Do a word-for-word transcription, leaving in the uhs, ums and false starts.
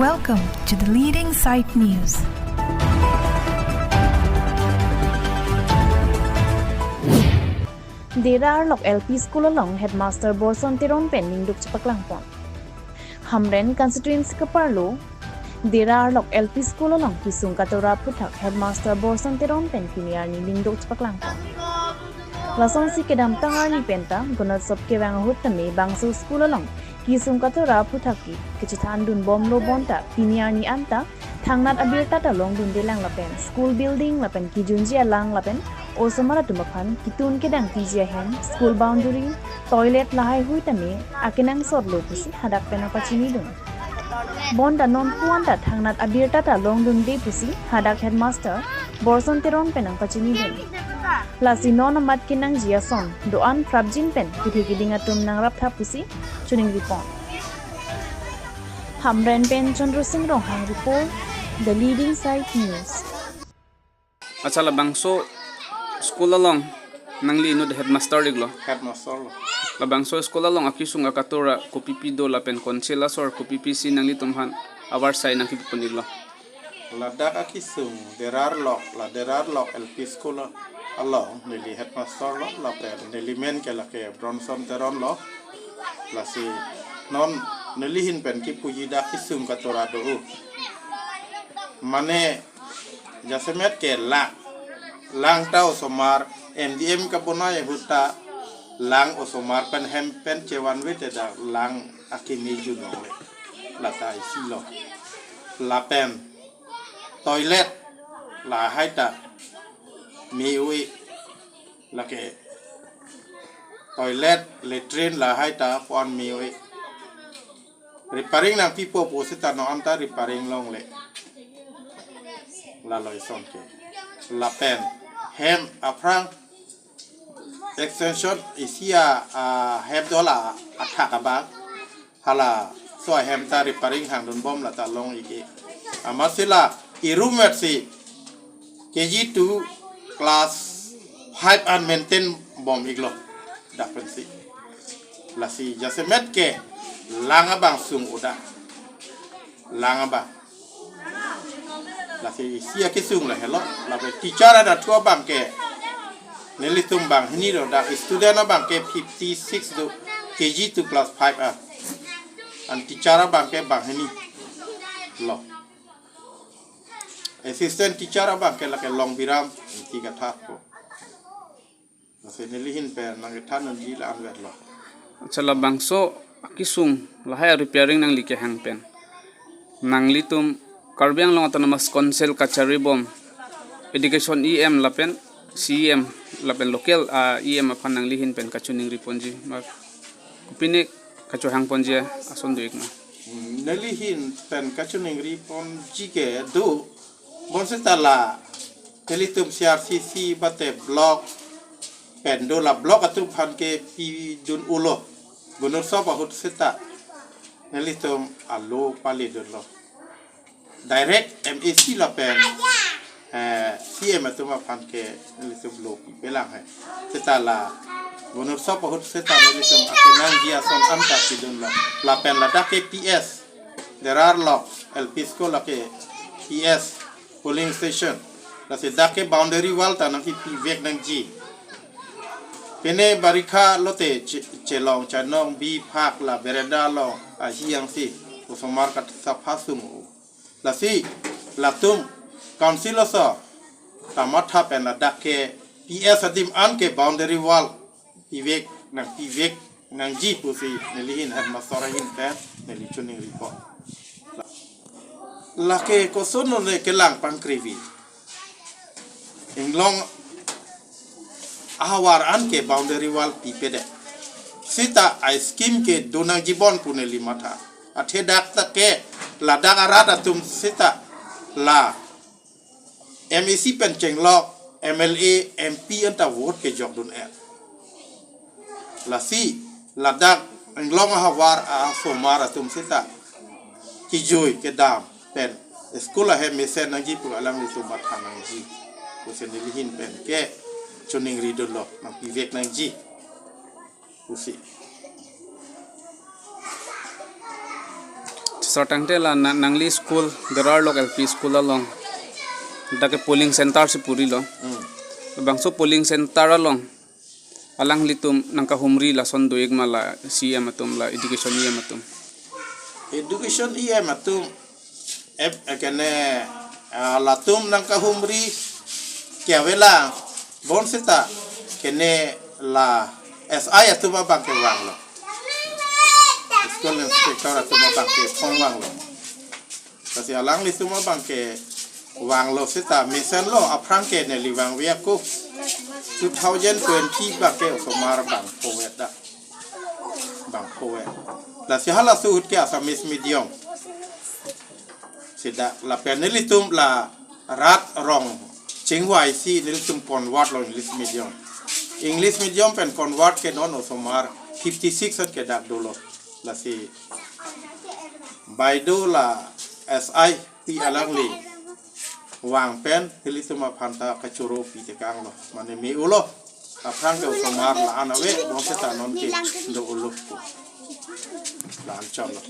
Welcome to the leading site news. Dera Arlok L P School along Headmaster Borson Teron pen ningduk chepaklangpon. Hamren constituency kaparlo Dera Arlok L P School along kisung katora aphuthak Headmaster Borson Teron pen pini arni ningduk chepaklangpon. Lasonsi kedamtang arni penta Gunotsov kevang ahut tame bangso school along kisung katora aphuthak ke kechethan dunbomlo bonta pini arni anta thangnat abirta ta longdundelang lapen school building lapen kijunji alang lapen osomar atum aphan kitun kedang tiji ahem, school boundary, toilet lahaihui tame akenangsotlo pusi hadak pen nangpachinidun. Bonta nonpu anta thangnat abirta ta longdunde pusi hadak Headmaster Borson Teron pen nangpachinidun. Lasi non amat kenangji ason do-an prapjin pen kethe keding atum nangraptha pusi choningripon. Hamren pen Chandra Singh Ronghang report, The Leading Site News. Accha, labangso school along nangli inut headmaster iklo. Headmaster lo. Labangso school along akisung akatora kopipi do lapen konsil asor kopipisi nanglitum aphan avarsai nangkipipon iklo. Ladak akisung Dera Arlok, la Dera Arlok L P School along neli headmaster lo, lapen neli men ke lake Borson Teron lo. Lasi non neli ahin pen kipuji dak kisung katora do. Mane jasemet ke lang, lang ta osomar M D M kabonai ahut ta lang osomar pen hem pen chevanve te dak lang akimi junong le. Lata isi lo. Lapen toilet lahai ta me-oi, lake toilet latrine lahai ta pon me-oi. Repairing nangpipo pu seta non anta repairing longle. Lalo ison ke. Lapen hem aphrang extension isi a, a hem dola athak abang. Halaso ahem ta repairing hangdunbom lata long-ik-e. Amatsi la irum vetsi K G two class five an maintain bom iklo. Dak pensi. Lasi jasemet ke lang abang sung uda. Lang abang. Lasi isi akisung la helo. Lapen teacher ada thu abang ke nelitum banghini do, dak student abang ke fifty six do, K G two class five a. An teacher abang ke banghini lo. Assistant teacher abang ke lake Longbiram Ingti kathak ko. Lasi neli ahin pen nangkethan unji la-an vetlo. Accha, labangso akisung lahai repairing nangli kehang pen nanglitum Karbi Anglong Autonomous Council kacharibom Education E M lapen C E M lapen local, ah, E M aphan nangli ahin pen kachoningriponji, ma kopine kachohangponji ason do-ik ma? Hmm, neli ahin pen kachoningriponji ke do, bonseta la nelitum C R C C mate block pen do, la block atum aphan ke pidun ulo. Gunotsov ahut seta nelitum alo palidunlo. Direct M A C lapen, eh, C M atum aphan ke nelitum lo pipelang he. Seta la Gunotsov ahut seta nelitum akenangji ason anta pidunlo. Lapen ladak ke P S, Dera Arlok L P School lake P S polling station. Lasi dak ke boundary wall ta nangkipivek nangji. Pine barikha lote che-, chelong chanong bi phak la veranda along ahi angsi osomar kat sapha sung-o. Lasi latum council aso ta matha pen ladak ke P S adim an ke boundary wall pivek nangpivek nangji pusi neli ahin headmaster ahin pen neli choningripo. Lake koson le kelang pangkrivi. Inglong ahavar an ke boundary wall pipedet. Seta a scheme ke do nangji bon pu neli matha. Athe dak ta ke ladak arat atum seta la M A C pen chenglok, M L A, M P anta vote kejokdun-et. Lasi ladak inglong ahavar asomar atum seta kijui kedam pen school ahem mesen nangji pu alanglitum matha nangji. Pusi neli ahin pen ke choningridunlo, nangpivek nangji pusi. Sartangte la na- nangli school Derar Lok L P school along dak ke polling center si purilo. Hmm. Bangso polling center along alanglitum nangkahumri lason do-ik ma la C E M atum, la education E M atum? Education E M atum ep ekene, ah, latum nangkahumri ke avelang, bonseta kene la S I atum abang ke vanglo. School inspector atum abang ke phong vanglo. Lasi alanglitum abang ke vanglo seta mesenlo, aphrang ke neli vangve ako. Two thousand twenty bang ke osomar bang poet dak. Bang poet. Lasi halaso ahut ke Assamese medium si dak, lapen nelitum la rat rong chingvai si nelitum convert lo English medium. English medium pen convert ke non osomar fifty six an ke dak dolo. Lasi baideo la S I P alangli vang pen nelitum aphanta kachoro pi tekanglo. Mane me-olo. Aphrang ke osomar la-an ave, bonseta non ke do-olo. La-an chomlo.